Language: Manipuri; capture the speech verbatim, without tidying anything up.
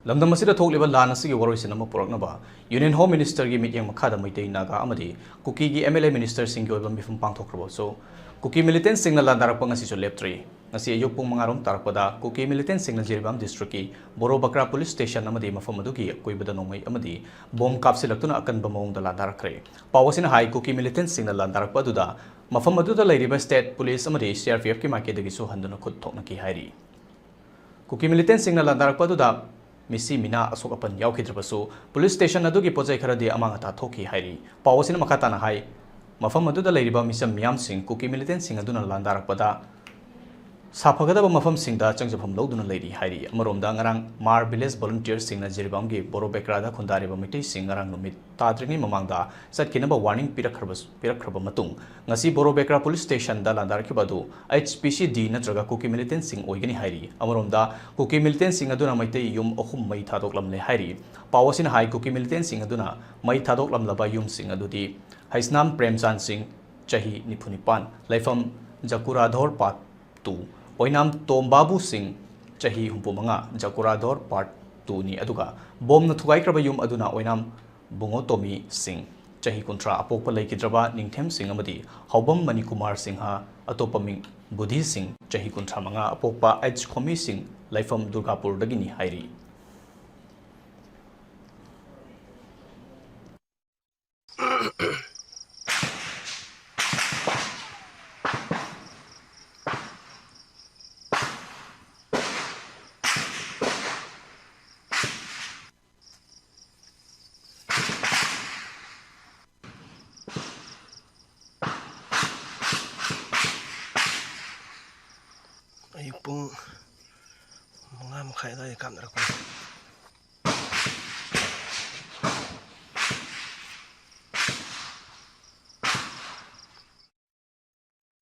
ꯂꯝꯗꯝ ꯑꯁꯤꯗ ꯊꯣꯛꯂꯤꯕ ꯂꯥꯟ ꯑꯁꯤꯒꯤ ꯋꯥꯔꯣꯏꯁꯤꯟ ꯑꯃ ꯄꯨꯔꯛꯅꯕ Union Home Ministerꯒꯤ ꯃꯤꯠꯌꯦꯡ ꯃꯈꯥꯗ ꯃꯩꯇꯩ, ꯅꯥꯒꯥ ꯑꯃꯗꯤ ꯀꯨꯀꯤꯒꯤ MLA ministerꯁꯤꯡꯒꯤ ꯑꯣꯏꯕ ꯃꯤꯐꯝ ꯄꯥꯡꯊꯣꯛꯈ꯭ꯔꯕꯁꯨ, ꯀꯨꯀꯤ militantꯁꯤꯡꯅ ꯂꯥꯟꯗꯥꯔꯛꯄ ꯉꯁꯤꯁꯨ ꯂꯦꯞꯇ꯭ꯔꯤ꯫ ꯉꯁꯤ ꯑꯌꯨꯛ ꯄꯨꯡ ꯃꯉꯥ ꯔꯣꯝ ꯇꯥꯔꯛꯄꯗ ꯀꯨꯀꯤ militantꯁꯤꯡꯅ ꯖꯤꯔꯤꯕꯥꯝ districtꯀꯤ ꯕꯣꯔꯣ ꯕꯀ꯭ꯔꯥ police station ꯑꯃꯗꯤ ꯃꯐꯝ ꯑꯗꯨꯒꯤ ꯑꯀꯣꯏꯕꯗ ꯅꯣꯡꯃꯩ ꯑꯃꯗꯤ bomb ꯀꯥꯞꯁꯤꯜꯂꯛꯇꯨꯅ ꯑꯀꯟꯕ ꯃꯑꯣꯡꯗ ꯂꯥꯟꯗꯥꯔꯛꯈ꯭ꯔꯦ꯫ ꯄꯥꯎ ꯑꯁꯤꯅ ꯍꯥꯏ, ꯀꯨꯀꯤ militantꯁꯤꯡꯅ ꯂꯥꯟꯗꯥꯔꯛꯄ ꯑꯗꯨꯗ ꯃꯐꯝ ꯑꯗꯨꯗ ꯂꯩꯔꯤꯕ state police ꯑꯃꯗꯤ CRPFꯀꯤ ꯃꯥꯏꯀꯩꯗꯒꯤꯁꯨ ꯍꯟꯗꯨꯅ ꯈꯨꯠ ꯊꯣꯛꯅꯈꯤ ꯍꯥꯏꯔꯤ꯫ ꯀꯨꯀꯤ militantꯁꯤꯡꯅ ꯂꯥꯟꯗꯥꯔꯛꯄ ꯑꯗꯨꯗ ꯃꯤꯁꯤ ꯃꯤꯅꯥ ꯑꯁꯣꯛ ꯑꯄꯟ ꯌꯥꯎꯈꯤꯗ꯭ꯔꯕꯁꯨ, police station ꯑꯗꯨꯒꯤ ꯄꯣꯠꯆꯩ ꯈꯔꯗꯤ ꯑꯃꯥꯡ ꯑꯇꯥ ꯊꯣꯛꯈꯤ ꯍꯥꯏꯔꯤ꯫ ꯄꯥꯎ ꯑꯁꯤꯅ ꯃꯈꯥ ꯇꯥꯅ ꯍꯥꯏ, ꯃꯐꯝ ꯑꯗꯨꯗ ꯂꯩꯔꯤꯕ ꯃꯤꯆꯝ ꯃꯤꯌꯥꯝꯁꯤꯡ ꯀꯨꯀꯤ militantꯁꯤꯡ ꯑꯗꯨꯅ ꯂꯥꯟꯗꯥꯔꯛꯄꯗ ꯁꯥꯐꯒꯗꯕ ꯃꯐꯝꯁꯤꯡꯗ ꯆꯪꯖꯐꯝ ꯂꯧꯗꯨꯅ ꯂꯩꯔꯤ ꯍꯥꯏꯔꯤ꯫ ꯑꯃꯔꯣꯝꯗ, ꯉꯔꯥꯡ ꯃꯥꯔ village volunteerꯁꯤꯡꯅ ꯖꯤꯔꯤꯕꯥꯝꯒꯤ ꯕꯣꯔꯣ ꯕꯦꯀ꯭ꯔꯥꯗ ꯈꯨꯟꯗꯥꯔꯤꯕ ꯃꯩꯇꯩꯁꯤꯡ ꯉꯔꯥꯡ ꯅꯨꯃꯤꯠ ꯇꯥꯗ꯭ꯔꯤꯉꯩ ꯃꯃꯥꯡꯗ ꯆꯠꯈꯤꯅꯕ warning ꯄꯤꯔꯛꯈ꯭ꯔꯕ, ꯄꯤꯔꯛꯈ꯭ꯔꯕ ꯃꯇꯨꯡ, ꯉꯁꯤ ꯕꯣꯔꯣ ꯕꯦꯀ꯭ꯔꯥ police stationꯗ ꯂꯥꯟꯗꯥꯔꯛꯈꯤꯕ ꯑꯗꯨ HPCD ꯅꯠꯇ꯭ꯔꯒ ꯀꯨꯀꯤ militantꯁꯤꯡ ꯑꯣꯏꯒꯅꯤ ꯍꯥꯏꯔꯤ꯫ ꯑꯃꯔꯣꯝꯗ, ꯀꯨꯀꯤ militantꯁꯤꯡ ꯑꯗꯨꯅ ꯃꯩꯇꯩ ꯌꯨꯝ ꯑꯍꯨꯝ ꯃꯩ ꯊꯥꯗꯣꯛꯂꯝꯂꯦ ꯍꯥꯏꯔꯤ꯫ ꯄꯥꯎ ꯑꯁꯤꯅ ꯍꯥꯏ, ꯀꯨꯀꯤ militantꯁꯤꯡ ꯑꯗꯨꯅ ꯃꯩ ꯊꯥꯗꯣꯛꯂꯝꯂꯕ ꯌꯨꯝꯁꯤꯡ ꯑꯗꯨꯗꯤ ꯍꯩꯁꯅꯥꯝ ꯄ꯭ꯔꯦꯝꯆꯥꯟ ꯁꯤꯡ, ꯆꯍꯤ ꯅꯤꯐꯨ ꯅꯤꯄꯥꯟ, ꯂꯩꯐꯝ ꯖꯀꯨꯔꯥꯙꯣꯔ part two, ꯑꯣꯏꯅꯥꯝ ꯇꯣꯝꯕꯥꯕꯨ ꯁꯤꯡ, ꯆꯍꯤ ꯍꯨꯝꯐꯨ ꯃꯉꯥ, ꯖꯀꯨꯔꯥꯙꯣꯔ part twoꯅꯤ, ꯑꯗꯨꯒ ꯕꯣꯝꯅ ꯊꯨꯒꯥꯏꯈ꯭ꯔꯕ ꯌꯨꯝ ꯑꯗꯨꯅ ꯑꯣꯏꯅꯥꯝ ꯕꯨꯡꯉꯣꯇꯣꯃꯤ ꯁꯤꯡ, ꯆꯍꯤ ꯀꯨꯟꯊ꯭ꯔꯥ, ꯑꯄꯣꯛꯄ ꯂꯩꯈꯤꯗ꯭ꯔꯕ ꯅꯤꯡꯊꯦꯝ ꯁꯤꯡ ꯑꯃꯗꯤ ꯍꯥꯎꯕꯝ ꯃꯅꯤꯀꯨꯃꯥꯔ ꯁꯤꯡꯍ, ꯑꯇꯣꯞꯄ ꯃꯤꯡ ꯕꯨꯙꯤ ꯁꯤꯡ, ꯆꯍꯤ ꯀꯨꯟꯊ꯭ꯔꯥ ꯃꯉꯥ, ꯑꯄꯣꯛꯄ ꯑꯩꯆ ꯈꯣꯃꯤ ꯁꯤꯡ, ꯂꯩꯐꯝ ꯗꯨꯔꯒꯥꯄꯨꯔꯗꯒꯤꯅꯤ ꯍꯥꯏꯔꯤ꯫ ꯑꯌꯨꯛ ꯄꯨꯡ ꯃꯉꯥ ꯃꯈꯥꯏ ꯑꯗꯨꯋꯥꯏꯗ ꯀꯥꯞꯅꯔꯛꯄꯅꯤ꯫